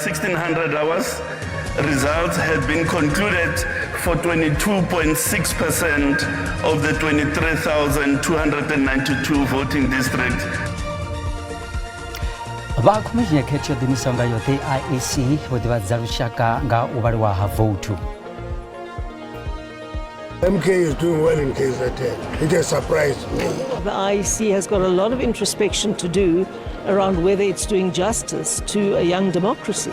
1600 hours, results had been concluded for 22.6% of the 23,292 voting districts. Vha khomishini ya khetho yo ḓiimisaho nga yoṱhe IEC vho ḓivhadza lushaka nga u vhaliwa ha vouthu. MK is doing well in KZN. It has surprised me. The IEC has got a lot of introspection to do around whether it's doing justice to a young democracy.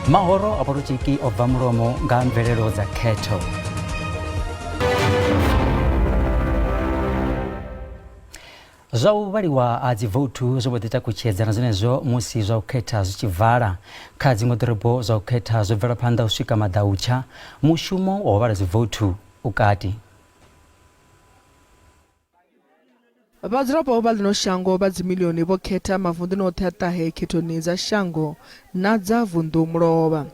Mahoro a polotiki o bva mulomo nga mvelelo dza khetho. Zwa u vhaliwa ha dzivouthu zwo mbo ḓi takutshedza na zwenezwo musi zwa u khetha zwi tshi vala. Kha dziṅwe ḓorobo zwa u khetha zwo bvela phanḓa u swika maḓautsha. Mushumo wa u vhala dzivouthu u kati. Vhadzulapo vha ḽino shango vha dzimilioni vho khetha mavunḓuni oṱhe a ṱahe khethoni dza shango na dza vunḓu mulovha.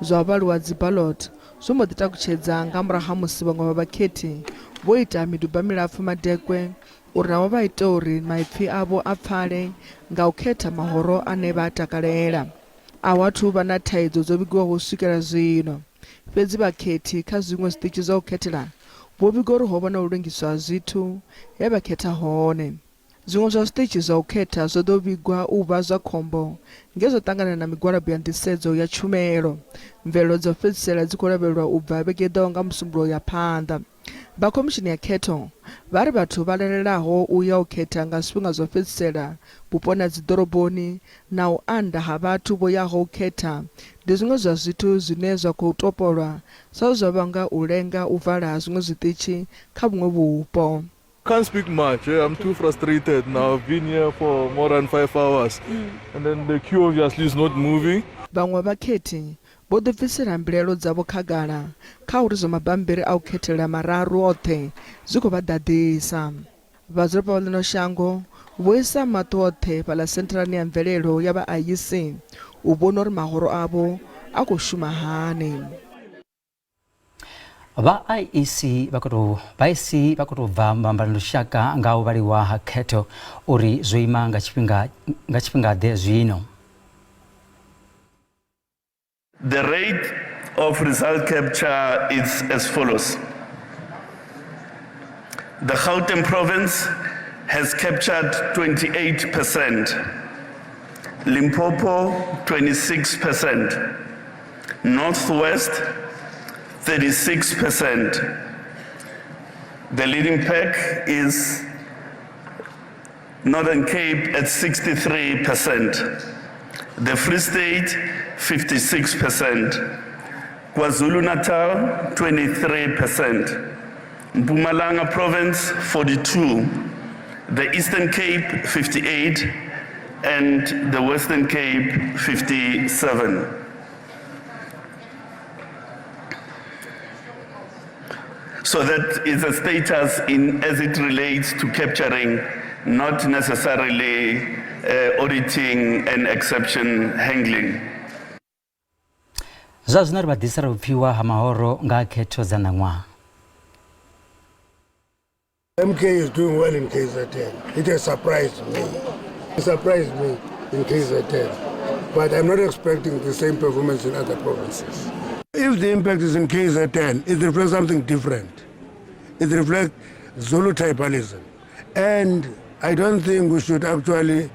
Zwa u vhaliwa dziballot zwo mbo ḓi takutshedza nga murahu ha musi vhaṅwe vha vhakhethi vho ita miduba milapfu madekwe uri navho vha ite uri maipfi avho a pfale nga u khetha mahoro ane vha a takalela. A hu athu vha na thaidzo dzo vhigiwaho u swikela zwino, fhedzi vhakhethi kha zwiṅwe zwiṱitshi zwa u khethela vho vhiga uri ho vha na u lengiswa ha zwithu he vha khetha hone. Zwiṅwe zwa zwiṱitshi zwa u khetha zwo ḓo vhigwa u vha zwa khombo nge zwa ṱangana na migwalabo ya nḓisedzo ya tshumelo. Mvelelo dza u fhedzisela dzi khou lavhelelwa u bva vhege i ḓaho nga Musumbuluwo u ya phanḓa. Vha khomishini ya khetho vha ri vhathu vha lalelaho u ya u khetha nga zwifhinga zwa u fhedzisela vhuponi ha dziḓoroboni na u anda ha vhathu vho yaho u khetha ndi zwiṅwe zwa zwithu zwine zwa khou topolwa sa zwe zwa vhanga u lenga u vala ha zwiṅwe zwiṱitshi kha vhuṅwe vhupo. Can't speak much. I'm too frustrated now. I've been here for more than 5 hours. And then the queue obviously is not moving. Vhaṅwe vhakhethi vho ḓi bvisela mbilaelo dzavho khagala kha uri zwa mabammbiri a u khethela mararu oṱhe zwi khou vha ḓaḓisa. Vhadzulapo vha ḽino shango vho isa maṱo oṱhe fhaḽa sentharani ya mvelelo ya vha IEC u vhona uri mahoro avho a khou shuma hani. Vha IEC vha khou tou vha IEC vha khou tou bva mbambani lushaka nga u vhaliwa ha khetho uri zwo ima nga tshifhinga nga tshifhingaḓe zwino. The rate of result capture is as follows. The Gauteng province has captured 28%, Limpopo 26%, Northwest 36%. The leading pack is Northern Cape at 63%, the Free State 56%, KwaZulu Natal 23%, Mpumalanga Province 42, the Eastern Cape 58, and the Western Cape 57. So that is a status in as it relates to capturing, not necessarily auditing and exception handling. Zwa zwino ri vha ḓisela vhupfiwa ha mahoro nga khetho dza ṋaṅwaha. MK is doing well in KZN. It has surprised me. It surprised me in KZN. But I'm not expecting the same performance in other provinces. If the impact is in KZN, it reflects something different. It reflects Zulu tribalism. And I don't think we should actually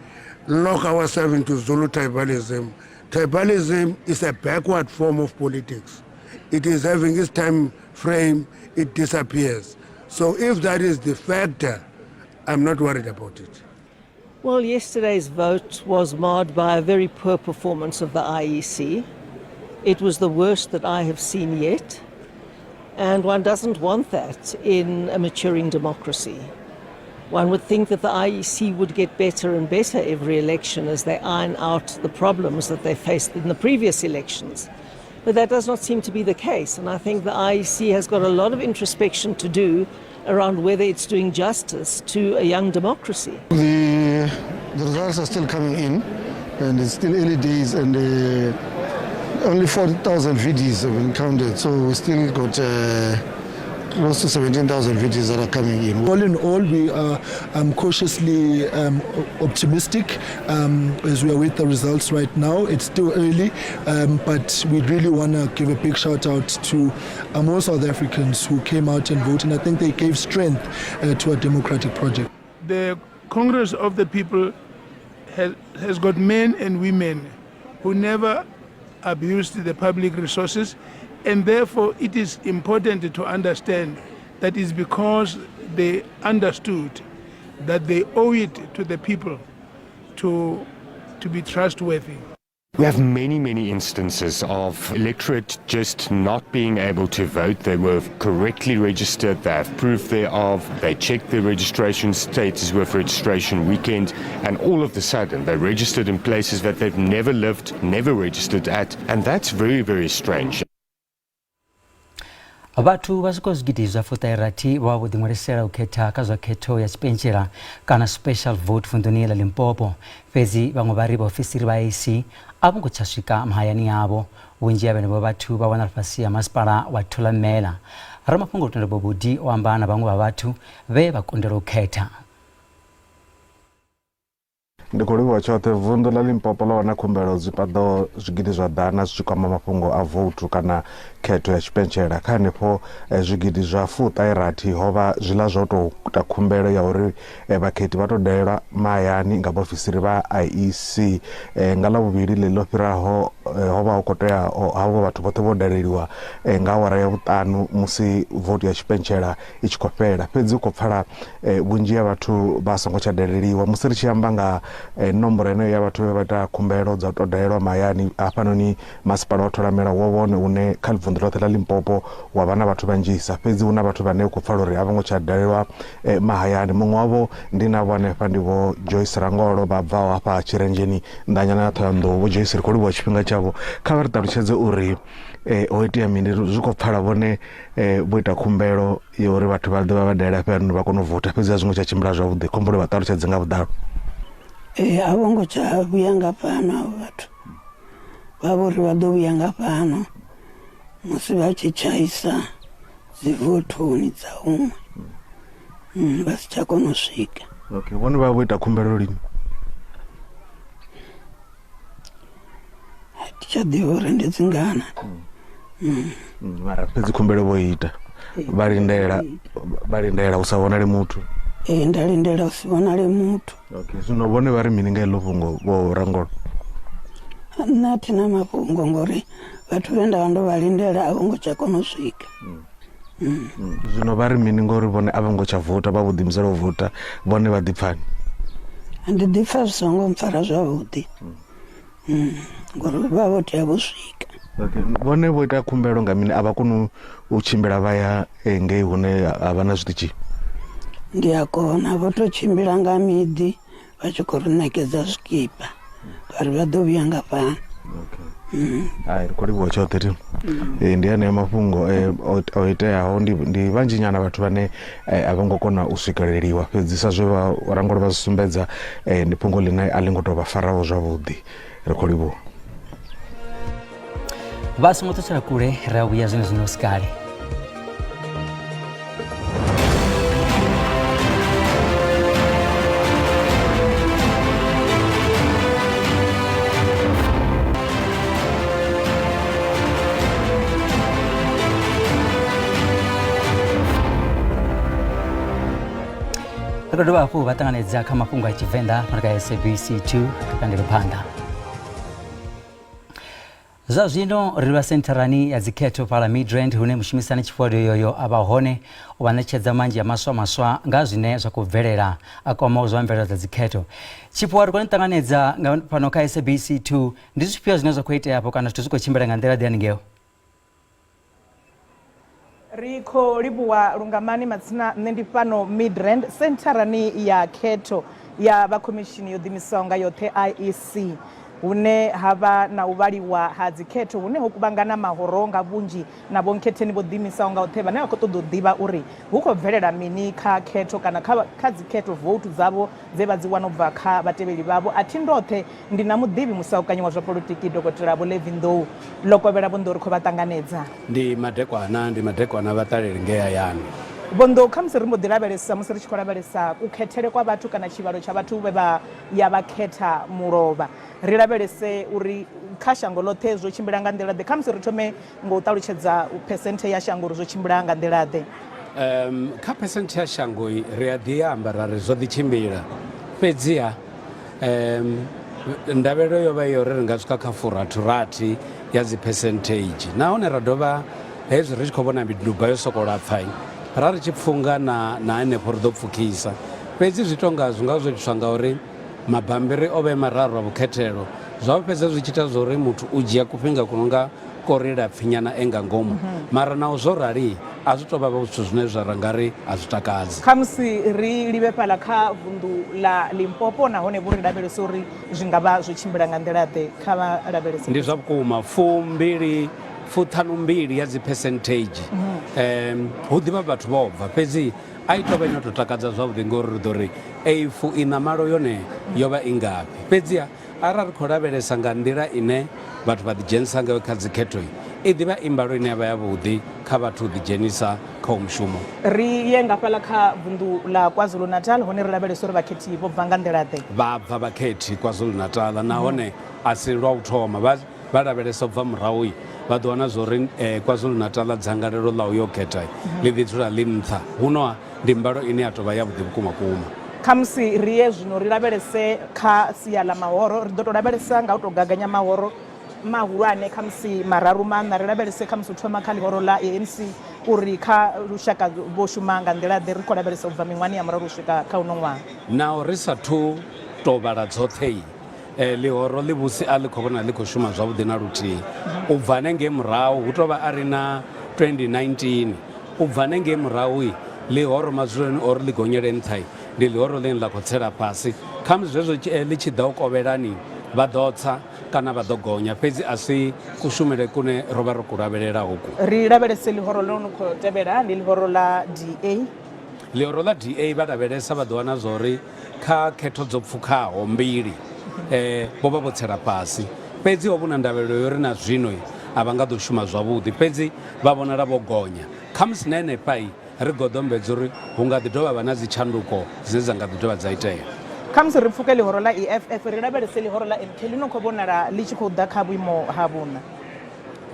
lock ourselves into Zulu tribalism. Tribalism is a backward form of politics. It is having its time frame, it disappears. So if that is the factor, I'm not worried about it. Well, yesterday's vote was marred by a very poor performance of the IEC. It was the worst that I have seen yet. And one doesn't want that in a maturing democracy. One would think that the IEC would get better and better every election as they iron out the problems that they faced in the previous elections. But that does not seem to be the case. And I think the IEC has got a lot of introspection to do around whether it's doing justice to a young democracy. The results are still coming in, and it's still early days, and only 40,000 VDs have been counted, so we still got close to 17,000 VTs that are coming in. All in all, we are cautiously optimistic as we await the results right now. It's still early, but we really want to give a big shout out to all South Africans who came out and voted, and I think they gave strength to our democratic project. The Congress of the People has got men and women who never abused the public resources, and therefore it is important to understand that it's because they understood that they owe it to the people to be trustworthy. We have many, many instances of electorate just not being able to vote. They were correctly registered, they have proof thereof, they checked their registration status with registration weekend, and all of a sudden they registered in places that they've never lived, never registered at, and that's very, very strange. Vhathu vha swikaho zwigidi zwa fuṱahe vho vha vho ḓiṅwalisela u khetha kha zwa khetho ya tshipentshela kana special vote vunḓuni ḽa Limpopo, fhedzi vhaṅwe vha ri vhaofisiri vha IEC a vho ngo tsha swika mahayani avho. Vhunzhi ha vhenevho vhathu vha wanala fhasi ha masipala wa Thulamela. Ramafhungo Lutendo Bobudi o amba na vhaṅwe vha vhathu vhe vha kundelwa u khetha. Ndi khou livhuwa tshoṱhe. Vunḓu ḽa Limpopo ḽo wana khumbelo dzi paḓaho zwigidi zwa ḓana zwi tshi kwama mafhungo a vouthu kana khetho ya tshipentshela. Kha hanefho zwigidi zwa 60 ho vha zwiḽa zwo tou ita khumbelo ya uri vhakhethi vha tou dalelwa mahayani nga vhaofisiri vha IEC. Nga ḽavhuvhili ḽi ḽo fhiraho ho vha hu khou tea havho vhathu vhoṱhe vho daleliwa nga awara ya vhuṱanu musi vouthu ya tshipentshela i tshi khou fhela, fhedzi hu khou pfala vhunzhi ha vhathu vha songo tsha daleliwa. Musi ri tshi amba nga nomboro yeneyo ya vhathu vhe vha ita khumbelo dza u tou dalelwa mahayani hafhanoni masipala wa Thulamela wo vhone une kha vunḓu ḽoṱhe ḽa Limpopo wa vha na vhathu vhanzhisa, fhedzi hu na vhathu vhane khou pfala uri a vho ngo tsha dalelwa mahayani. Muṅwe wavho ndi navho hanefha ndi Vho Joyce Rangolo vha bvaho hafha Tshirenzheni nnḓanyana ya Ṱhohoyanḓou. Vho Joyce, ri khou livhuwa tshifhinga tshavho, kha vha ri ṱalutshedze uri ho itea mini. Zwi khou pfala vhone vho ita khumbelo ya uri vhathu vha ḓe vha vha dalela hafhanoni vha kone u vouta, fhedzi a zwi ngo tsha tshimbila zwavhuḓi. Khombolo vha ṱalutshedze nga vhuḓalo. Ee, a vho ngo tsha vhuya nga fhano avho vhathu, vha vho ri vha ḓo vhuya nga fhano musi vha tshi tshaisa dzivothoni dza huṅwe, vha si tsha kona u swika. Okay, vhone vha vho ita khumbelo lini? A thi tsha ḓivha uri ndi dzingana. Mara fhedzi khumbelo vho ita, vha lindela, vha lindela u sa vhonale muthu. Ee, nda lindela u si vhonale muthu. Okay, zwino vhone vha ri mini nga heḽo fhungo, Vho Rangolo? Nṋe a thi na mafhungo ngori vhathu vhe nda vha ndo vha lindela a vho ngo tsha kona u swika. Zwino vha ri mini ngori vhone a vho ngo tsha vouta, vha vho ḓiimisela u vouta, vhone vha ḓipfani? Ndi ḓipfa zwi songo mpfara zwavhuḓi ngori vha vho tea vho swika. Okay, vhone vho ita khumbelo nga mini? A vha koni u tshimbila vha ya ngei hune ha vha na zwiṱitshi? Ndi a kona, vho to tshimbila nga miḓi vha tshi khou ri ṋekedza zwikipa, vha ri vha ḓo vhuya nga fhano. Hai, ri khou livhuwa tshoṱhe thi. Ndi anea mafhungo o iteaho. Ndi vhanzhi nyana vhathu vhane a vho ngo kona u swikeleliwa, fhedzi sa zwe vha Rangolo vha zwi sumbedza, ndi fhungo ḽine a ḽi ngo tou vha faraho zwavhuḓi. Ri khou livhuwa. Vha songo ṱutshela kule, ri a vhuya zwino zwino sikale. Ri khou dovha hafhu vha ṱanganedza kha mafhungo a Tshivenḓa fhano kha SABC 2. Ri kandele phanḓa. Zwa zwino ri lwa sentharani ya dzikhetho fhala Midrand, hune mushumisani Tshifhodo yoyo a vha hone u vha ṋetshedza manzhi a maswa maswa nga zwine zwa khou bvelela a kwamaho zwa mvelelo dza dzikhetho. Tshifhiwa, ri khou ni ṱanganedza nga fhano kha SABC 2. Ndi zwifhio zwine zwa khou itea afho, kana zwithu zwi khou tshimbila nga nḓila ḓe haningeo? Ri khou livhuwa lungamani matsina. Nṋe ndi fhano Midrand sentharani ya khetho ya vha khomishini yo ḓimisaho nga yoṱhe IEC. Hune ha vha na u vhaliwa ha dzikhetho hune ho kuvhangana mahoro nga vhunzhi na vhonkhetheni vho ḓiimisaho nga oṱhe vhane vha khou ṱoḓa u ḓivha uri hu khou bvelela mini kha khetho kana kha, kha dzikhetho vouthu dzavho dze vha dzi wana u bva kha vhatevheli vhavho. A thi ndoṱhe, ndi na muḓivhi musaukanyi wa zwa polotiki Dokotela Vho Levi Nḓou. Ḽo kovhela Vho Nḓou ri khou vha ṱanganedza. Ndi madekwana, ndi madekwana vhaṱaleli ngei hayani. Vho Nḓou, khamusi ri mbo ḓi lavhelesa musi ri tshi khou lavhelesa kukhethele kwa vhathu kana tshivhalo tsha vhathu vhe vha ya vha khetha mulovha. Ri lavhelese uri kha shango ḽoṱhe zwo tshimbila nga nḓila ḓe. Khamusi ri thome nga u ṱalutshedza phesenthe ya shango uri zwo tshimbila nga nḓila ḓe. Kha phesenthe ya shango ri a ḓi amba ra ri zwo ḓi tshimbila, fhedziha ndavhelelo yo vha i ya uri ri nga swika kha furathurathi ya dzi phesentheidzhi, nahone ra dovha hezwi ri tshi khou vhona miduba yo sokou lapfa ra ri tshi pfunga na na henefho ri ḓo pfukhisa. Fhedzi zwi tonga zwi nga zwo itiswa ngauri mabambiri o vha e mararu a vhukhethelo, zwa fhedza zwi tshi ita zwa uri muthu u dzhia kufhinga ku no nga kori lapfinyana e nga ngomu. Mara naho zwo rali a zwi tou vha zwithu zwine zwa ra nga ri a zwi takadzi. Khamusi ri livhe fhaḽa kha vunḓu ḽa Limpopo nahone vho ri lavhelesa uri zwi nga vha zwo tshimbila nga nḓila-ḓe. Kha vha lavhelese. Ndi zwa vhukuma, fumbili fuṱhanumbili ya dzi percentage hu ḓivha vhathu vho bva, fhedzi a i tou vha i no tou takadza zwavhuḓi ngori ri ḓo ri ei fu iṋa malo yone yo vha i ngafhi. Fhedziha arali ri khou lavhelesa nga nḓila ine vhathu vha ḓidzhenisa ngayo kha dzikhetho, i ḓivha i mbalo ine ya vha yavhuḓi kha vhathu u ḓidzhenisa kha hoyu mushumo. Ri ye nga fhaḽa kha vunḓu ḽa KwaZulu-Natal, hone ri lavhelese uri vhakhethi vho bva nga nḓila-ḓe. Vha bva vhakhethi KwaZulu-Natal nahone a si lwa u thoma. Vha vha lavhelesa u bva murahu, vha ḓo wana zwa uri KwaZulu-Natal dzangalelo ḽa u yo khetha ḽi ḓi dzula ḽi nṱha. Huno ndi mbalo ine ya tou vha yavhuḓi vhukuma kuma. Khamusi ri ye zwino ri lavhelese kha sia ḽa mahoro. Ri ḓo tou lavhelesa nga u tou gaganya mahoro mahulwane khamusi mararu maṋa. Ri lavhelese khamusi u thoma kha ḽihoro ḽa ANC uri kha lushaka vho shuma nga nḓila ḓe. Ri khou lavhelesa u bva miṅwahani ya muraru u swika kha uno ṅwaha. Naho ri sa thu tou vhala dzoṱhe, ḽihoro ḽivhusi a ḽi khou vhonala ḽi khou shuma zwavhuḓi na luthihi. U bva hanengei murahu hu tou vha a ri na 2019, u bva hanengei murahu ḽihoro madzuloni o ri ḽi gonyele nṱha ndi ḽihoro ḽine ḽa khou tsela fhasi. Khamusi zwezwo ḽi tshi ḓa u kovhelani vha ḓo tsa kana vha ḓo gonya, fhedzi a si kushumele kune ro vha ro ku lavhelela hoku. Ri lavhelese ḽihoro ḽo no khou tevhela, ndi ḽihoro ḽa DA. Ḽihoro ḽa DA vha lavhelesa vha ḓo wana zwa uri kha khetho dzo pfukhaho mbili vho vha vho tsela fhasi, fhedzi ho vha hu na ndavhelelo ya uri na zwino a vha nga ḓo shuma zwavhuḓi, fhedzi vha vhonala vho gonya. Khamusi na henefha ri goḓombedza uri hu nga ḓi dovha vha na dzitshanduko dzine dza nga ḓi dovha dza itea. Khamusi ri pfuke ḽihoro ḽa EFF ri lavhelese ḽihoro ḽa MK ḽi no khou vhonala ḽi tshi khou ḓa kha vhuimo ha vhuṋa.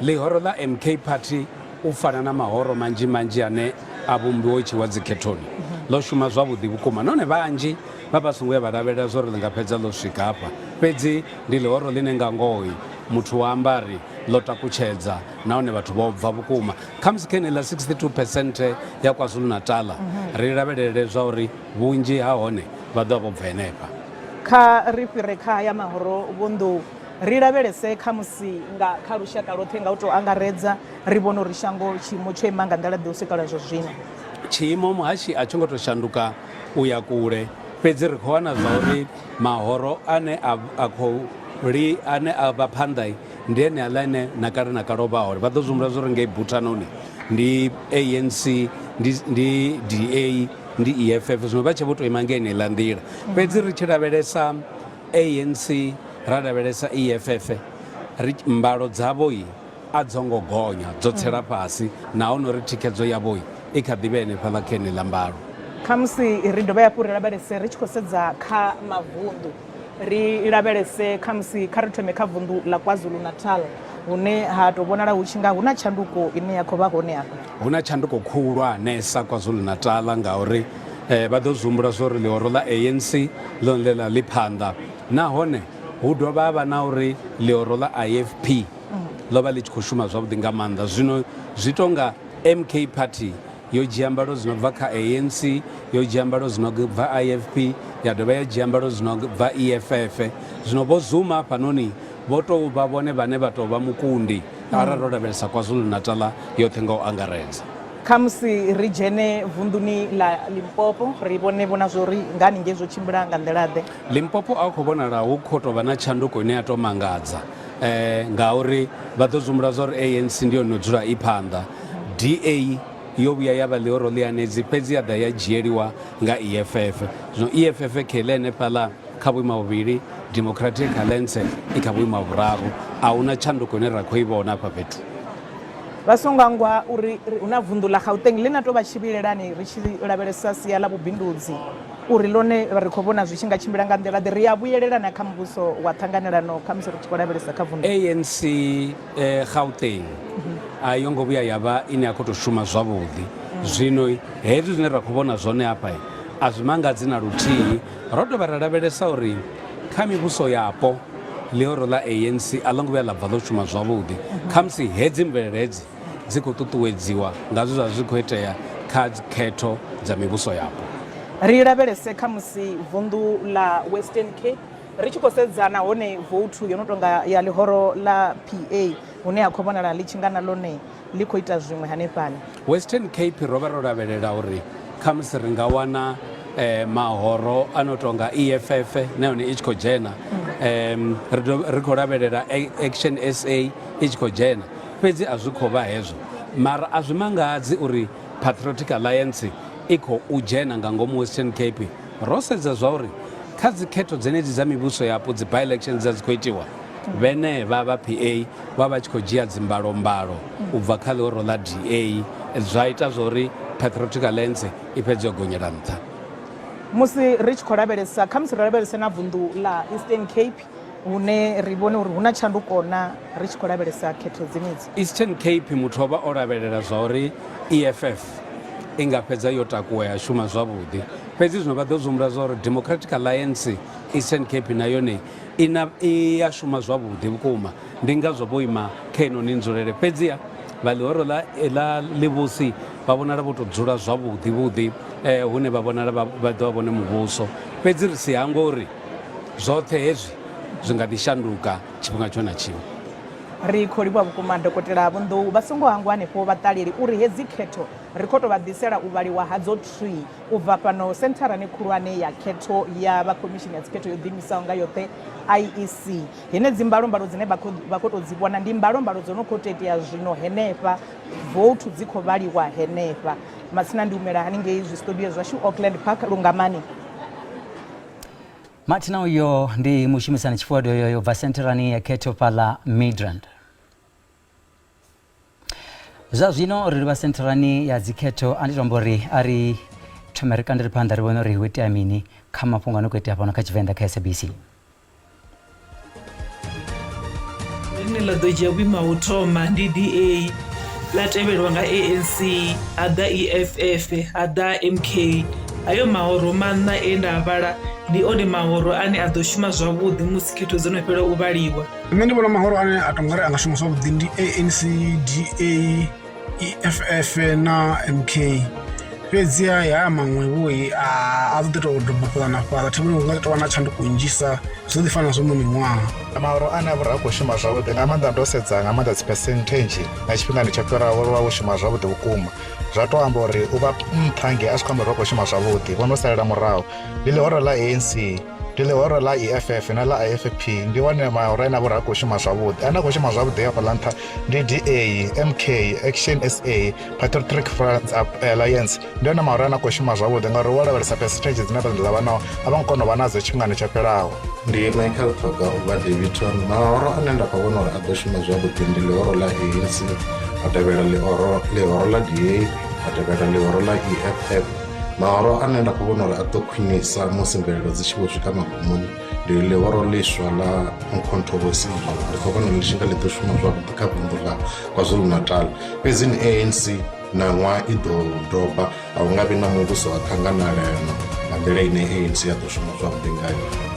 Ḽihoro ḽa MK Party u fana na mahoro manzhi manzhi ane a vhumbiwa u tshi wa dzikhethoni, ḽo shuma zwavhuḓi vhukuma nahone vhanzhi vha vha songo vhuya vha lavhelela zwa uri ḽi nga fhedza ḽo swika hafha. Fhedzi ndi ḽihoro ḽine nga ngoho muthu wa amba ri ḽo takutshedza nahone vhathu vho bva vhukuma. Khamusi kha yeneiḽa 62 phesenthe ya KwaZulu-Natal ri lavhelele zwa uri vhunzhi ha hone vha ḓo vha vho bva henefha. Kha ri fhire kha haya mahoro Vho Nḓou, ri lavhelese khamusi nga kha lushaka lwoṱhe nga u tou angaredza, ri vhone uri shango tshiimo tsho ima nga nḓila ḓe u swikela zwa zwino. Tshiimo muhashi a tsho ngo tou shanduka u ya kule, fhedzi ri khou wana zwa uri mahoro ane a khou li ane a vha phanḓa ndi eneaḽa ane na kale na kale o vha hone. Vha ḓo zwi humbula zwa uri ngei buthanoni ndi ANC, ndi, ndi DA, ndi EFF, zwino vha tshe vho tou ima nga yeneiḽa nḓila. Fhedzi ri tshi lavhelesa ANC ra lavhelesa EFF, ri mbalo dzavho a dzo ngo gonya, dzo tsela fhasi, nahone uri thikhedzo yavho i kha ḓi vha henefhaḽa kha yeneiḽa mbalo. Khamusi ri dovhe hafhu ri lavhelese ri tshi khou sedza kha mavunḓu, ri lavhelese khamusi kha ri thome kha vunḓu ḽa KwaZulu-Natal hune ha tou vhonala hu tshi nga hu na tshanduko ine ya khou vha hone afha. Hu na tshanduko khulwanesa KwaZulu-Natal ngauri vha ḓo zwi humbula zwa uri ḽihoro ḽa ANC ḽone ḽe ḽa ḽi phanḓa, nahone hu dovha ha vha na uri ḽihoro ḽa IFP ḽo vha ḽi tshi khou shuma zwavhuḓi nga maanḓa. Zwino zwi tou nga MK Party yo dzhia mbalo dzi no bva kha ANC, yo dzhia mbalo dzi no bva IFP, ya dovha ya dzhia mbalo dzi no bva EFF. Zwino Vho Zuma hafhanoni vho tou vha vhone vhane vha tou vha mukundi arali ro lavhelesa KwaZulu-Natal yoṱhe nga u angaredza. Khamusi ri dzhene vunḓuni ḽa Limpopo ri vhone vhona zwo ri nga haningei zwo tshimbila nga nḓila-ḓe. Limpopo a hu khou vhonala hu khou tou vha na tshanduko ine ya tou mangadza ngauri vha ḓo zwi humbula zwa uri ANC ndi yone no dzula i phanḓa. DA yo vhuya ya vha ḽihoro ḽihanedzi fhedzi ya ḓa ya dzhieliwa nga EFF. Zwino EFF kheḽi henefhaḽa kha vhuimo ha vhuvhili, Democratic Alliance i kha vhuimo ha vhuraru. A huna tshanduko ine ra khou i vhona hafha fhethu. Vha songo hangwa uri hu na vunḓu ḽa Gauteng ḽe na tou vha tshivhilelani ri tshi lavhelesa sia ḽa vhubindudzi uri ḽone ri khou vhona zwi tshi nga tshimbila nga nḓila ḓe. Ri a vhuyelelana kha muvhuso wa ṱhanganelano khamusi ri tshi khou lavhelesa kha vunḓu. ANC Gauteng a yo ngo vhuya ya vha ine ya khou tou shuma zwavhuḓi. Zwino hezwi zwine ra khou vhona zwone hafha a zwi mangadzi na luthihi. Ro dovha ra lavhelesa uri kha mivhuso yapo ḽihoro ḽa ANC a ḽo ngo vhuya ḽa bva ḽo shuma zwavhuḓi. Khamusi hedzi mvelele hedzi dzi khou ṱuṱuwedziwa nga zwe zwa zwi khou itea kha khetho dza mivhuso yapo. Ri lavhelese khamusi vunḓu ḽa Western Cape ri tshi khou sedza nahone vouthu yo no tonga ya ḽihoro ḽa PA hune ha khou vhonala ḽi tshi nga na ḽone ḽi khou ita zwiṅwe hanefhaḽa. Western Cape ro vha ro lavhelela uri khamusi ri nga wana eh, mahoro a no tonga EFF na yone i tshi khou dzhena um, ri khou lavhelela Action SA i tshi khou dzhena fhedzi a zwi khou vha hezwo mara a zwi mangadzi uri Patriotic Alliance i khou u dzhena nga ngomu Western Cape ro sedza zwa uri kha dzikhetho dzenedzi dza mivhuso yapo dzi by-elections dza dzi khou itiwa Vhenevha vha PA vha vha tshi khou dzhia dzimbalombalo u bva kha ḽihoro ḽa DA zwa ita zwa uri Patriotic Alliance i fhedze yo gonyela nṱha. Musi ri tshi khou lavhelesa, khamusi ri lavhelese na vunḓu ḽa Eastern Cape hune ri vhone uri hu na tshanduko na ri tshi khou lavhelesa khetho dzenedzi. Eastern Cape muthu o vha o lavhelela zwa uri EFF i nga fhedza yo takuwa ya shuma zwavhuḓi, fhedzi zwino vha ḓo zwi humbula zwa uri Democratic Alliance Eastern Cape na yone i na i a shuma zwavhuḓi vhukuma ndi ngazwo vho ima kha inoni nzulele fhedziha vha ḽihoro ḽa ḽa ḽivhusi vha vhonala vho tou dzula zwavhuḓi vhuḓi eh, hune vha vhonala vha vha ḓo vha vhone muvhuso fhedzi ri si hangwe uri zwoṱhe hezwi zwi nga ḓi shanduka tshifhinga tshiṅwe na tshiṅwe. Ri khou livhuwa vhukuma Dokotela Vho Nḓou. Vha songo hangwa hanefho vhaṱaleli uri hedzi khetho ri khou tou vha ḓisela u vhaliwa hadzo thwii U bva fhano sentharani khulwane ya khetho ya vha khomishini ya dzikhetho yo ḓiimisaho nga yoṱhe IEC, henedzi mbalombalo dzine vha khou tou dzi vhona ndi mbalombalo dzo no khou tou itea zwino henefha, vouthu dzi khou vhaliwa henefha. Matsina ndi humela haningei zwistudio zwashu Auckland Park, Lungamani. Mathina uyo ndi mushumisani tshifuwado yoyo bva sentharani ya khetho fhaḽa Midrand. Zwa zwino ri livha sentharani ya dzikhetho a ndi to amba uri a ri thome ri kandele phanḓa ri vhone uri hu itea mini kha mafhungo a no khou itea fhano kha Tshivenḓa kha SABC. Ḽine ḽa ḓo dzhia vhuimo ha u thoma ndi DA, ḽa tevhelwa nga ANC, ha ḓa EFF, ha ḓa MK. Hayo mahoro maṋa e nda a vhala ndi one mahoro ane a ḓo shuma zwavhuḓi musi khetho dzo no fhela u vhaliwa. Nṋe ndi vhona mahoro ane a tonga uri a nga shuma zwavhuḓi ndi ANC, DA, EFF na MK fhedziha haya maṅwe vho a ḓo ḓi tou doba fhaḽa na fhaḽa thi vhoni hu nga tou vha na tshanduko nnzhisa zwi ḓo ḓi fana na zwa muṅwe miṅwaha. Mahoro ane a vha uri a khou shuma zwavhuḓi nga maanḓa ndo sedza nga maanḓa dzi percentage nga tshifhingani tsho fhiraho vho vha vho shuma zwavhuḓi vhukuma zwa to amba uri u vha nṱha ngei a zwi khou amba uri vha khou shuma zwavhuḓi vho no salela murahu ndi ḽihoro ḽa ANC. Ndi ḽihoro ḽa EFF na ḽa IFP ndi one mahoro ane a vha uri ha khou shuma zwavhuḓi. Ane a khou shuma zwavhuḓi hafhaḽa nṱha ndi DA, MK, Action SA, Patriotic Front Alliance ndi one mahoro ane a khou shuma zwavhuḓi ngauri wo lavhelesa percentage dzine vha vha nao a vho ngo kona u vha nadzo tshifhingani tsho fhelaho. Ndi Michael Thoga u bva Daveyton. Mahoro ane nda khou vhona uri a ḓo shuma zwavhuḓi ndi ḽihoro ḽa ANC, ha tevhela ḽihoro ḽihoro ḽa DA, ha tevhela ḽihoro ḽa EFF. Mahoro ane nda khou vhona uri a ḓo khwinisa musi mvelelo dzi tshi vho swika magumoni ndi ḽihoro ḽiswa ḽa Umkhonto we Sizwe. Ndi khou vhona ḽi tshi nga ḽi ḓo shuma zwavhuḓi kha vunḓu ḽa KwaZulu-Natal. Fhedzi ni ANC ṋaṅwaha i ḓo doba, a hu nga vhi na muvhuso wa ṱhanganelano nga nḓila ine ANC ya ḓo shuma zwavhuḓi ngayo.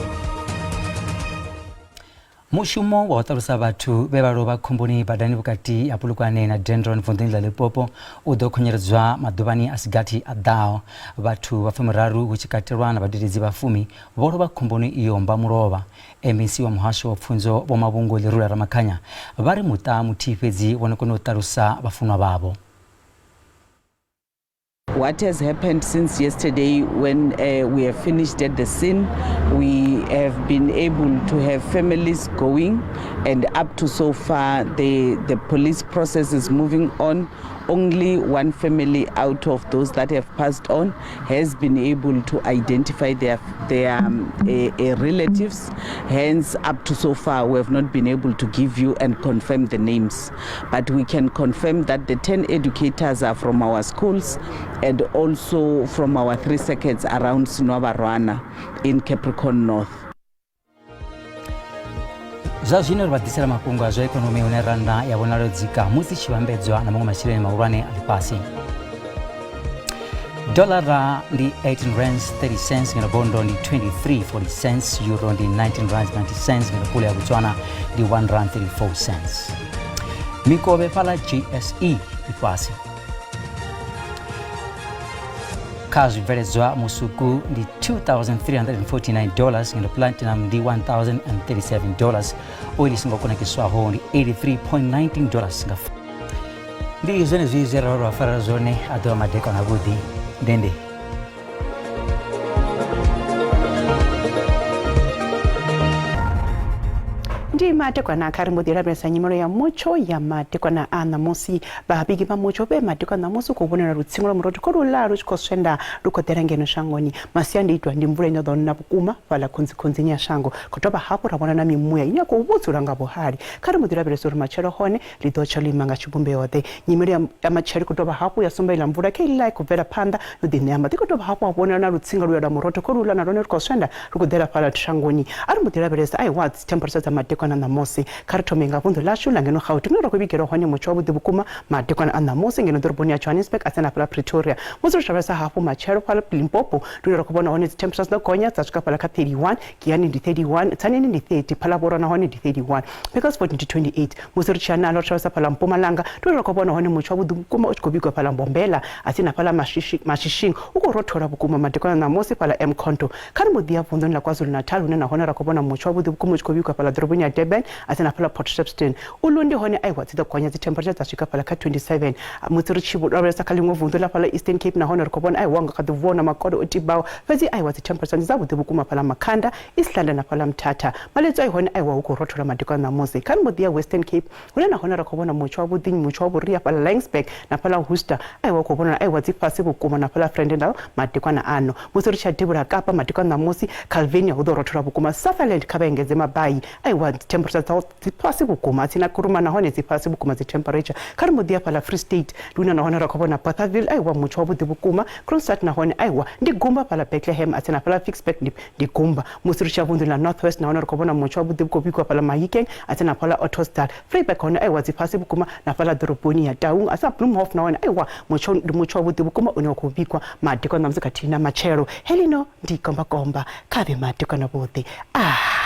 Mushumo wa u ṱalusa vhathu vhe vha lovha khomboni badani vhukati ha Polokwane na Dendron vunḓuni ḽa Limpopo u ḓo khunyeledzwa maḓuvhani a si gathi a ḓaho. Vhathu vha fumiraru hu tshi katelwa na vhadededzi vha fumi vho lovha khomboni iyo mbamulovha. MEC wa muhasho wa pfunzo Vho Mavhungu Lerula Ramakhanya vha ri muṱa muthihi fhedzi wo no kona u ṱalusa vhafunwa vhavho. What has happened since yesterday when we have finished at the scene, we have been able to have families going, and up to so far the police process is moving on. Only one family out of those that have passed on has been able to identify their relatives. Hence, up to so far, we have not been able to give you and confirm the names. But we can confirm that the 10 educators are from our schools and also from our 3 circuits around Senwabarwana in Capricorn North. Zwa zwino ri vha ḓisela mafhungo a zwa ikonomi hune rannda ya vhonala yo dzika musi tshi vhambedzwa na maṅwe masheleni mahulwane a ḽifhasi. Dollara ndi 18 rands 30 cents, ngeno bondo ndi 23.40 cents, euro ndi 19 rands 90 cents, ngeno pula ya Botswana ndi 1 rand 34 cents. Mikovhe fhaḽa JSE i fhasi. Kha zwibveledzwa musuku ndi $2,349 ngeno platinum ndi $1,037. Oili songo kunakiswaho ndi $83.19 nga. Ndi zwenezwi zwe ra vha farela zwone, a ḓovha madekwana avhuḓi. Ndende. Ndi madekwana kha ri mbo ḓi lavhelesa nyimelo ya mutsho ya madekwana a ṋamusi. Vhavhigi vha mutsho vhe madekwana ṋamusi u khou vhonala lutsingo lwa murotho kho luḽa lu tshi khou swenda lu khou ḓela ngeno shangoni. Masiandaitwa ndi mvula ine ya ḓo na vhukuma fhaḽa khunzikhunzini ya shango. Khou dovha hafhu ra vhona na mimuya ine ya khou vhudzula nga vhuhali. Kha ri mbo ḓi lavhelesa uri matshelo hone ḽi ḓo tsha ḽo ima nga tshivhumbeo-ḓe. Nyimele ya matshelo i khou dovha hafhu ya sumba iḽa mvula kha iḽa i khou bvela phanḓa yo ḓiṋea maḓi. I khou dovha hafhu ha vhonala na lutsinga luya lwa murotho kho luḽa na lwone lu khou swenda lu khou ḓela fhaḽa shangoni. A ri mbo ḓi lavhelesa aiwa dzi temperature dza madekwana ṋamusi. Kha ri thome nga vunḓu ḽashu ḽa ngeno Gauteng hune ra khou vhigelwa hone mutsho wavhuḓi vhukuma madekwana a ṋamusi ngeno ḓoroboni ya Johannesburg a tsini na fhaḽa Pretoria. Musi ri tshi lavhelesa hafhu matshelo fhaḽa Limpopo ndi hune ra khou vhona hone dzi temperatures dzo gonya dza swika fhaḽa kha 31, Giyani ndi 31, Tzaneen ndi 30, Phalaborwa nahone ndi 31, Beaconsfield ndi 28. Musi ri tshi ya nalo ri tshi lavhelesa fhaḽa Mpumalanga ndi hune ra khou vhona hone mutsho wavhuḓi vhukuma u tshi khou vhigwa fhaḽa Mbombela a tsini na fhaḽa Mashishing u khou rothola vhukuma madekwana ṋamusi fhaḽa Mkhonto. Kha ri mbo ḓi ya vunḓuni ḽa KwaZulu-Natal hune nahone ra khou vhona mutsho wavhuḓi vhukuma u tshi khou vhigwa fhaḽa ḓoroboni ya Durban a tsini na fhaḽa Port Shepstone. Ulundi hone aiwa dzi ḓo gonya dzi temperature dza swika fhaḽa kha 27. Musi ri tshi lavhelesa kha ḽiṅwe vunḓu ḽa fhaḽa Eastern Cape nahone ri khou vhona aiwa nga kha ḓi vuwa hu na makole o tibaho fhedzi aiwa dzi temperature ndi dzavhuḓi vhukuma fhaḽa Makhanda, East London na fhaḽa Mthatha. Maledzwai hone aiwa hu khou rothola madekwana ṋamusi. Kha ri mbo ḓi ya Western Cape hune nahone ra khou vhona mutsho wavhuḓi, mutsho wa vhuria fhaḽa Laingsburg na fhaḽa Worcester aiwa hu khou vhonala aiwa dzi fhasi vhukuma na fhaḽa Vredendal madekwana ano. Musi ri tshi ya devhula Kapa madekwana ṋamusi, Calvinia hu ḓo rothola vhukuma, Sutherland kha vha engedze mabai aiwa dzi temperature dza dzi fhasi vhukuma, a tsina kuluma nahone dzi fhasi vhukuma dzi temperature. Kha ri mbo ḓi ya fhaḽa Free State ndi hune nahone ra khou vhona Bothaville aiwa mutsho wavhuḓi vhukuma, Kroonstad nahone aiwa ndi gumba fhaḽa Bethlehem a tsina fhaḽa Ficksburg ndi ndi gumba. Musi ri tshi ya vunḓuni ḽa North West nahone ri khou vhona mutsho wavhuḓi u khou vhigwa fhaḽa Mahikeng a tsini na fhaḽa Ottosdal. Vryburg hone aiwa dzi fhasi vhukuma na fhaḽa ḓoroboni ya Taung a sa Bloemhof nahone aiwa mutsho ndi mutsho wavhuḓi vhukuma une wa khou vhigwa madekwana ṋamusi khathihi na matshelo. Heḽino ndi komba komba kha vhe madekwana vhuḓi. Ah!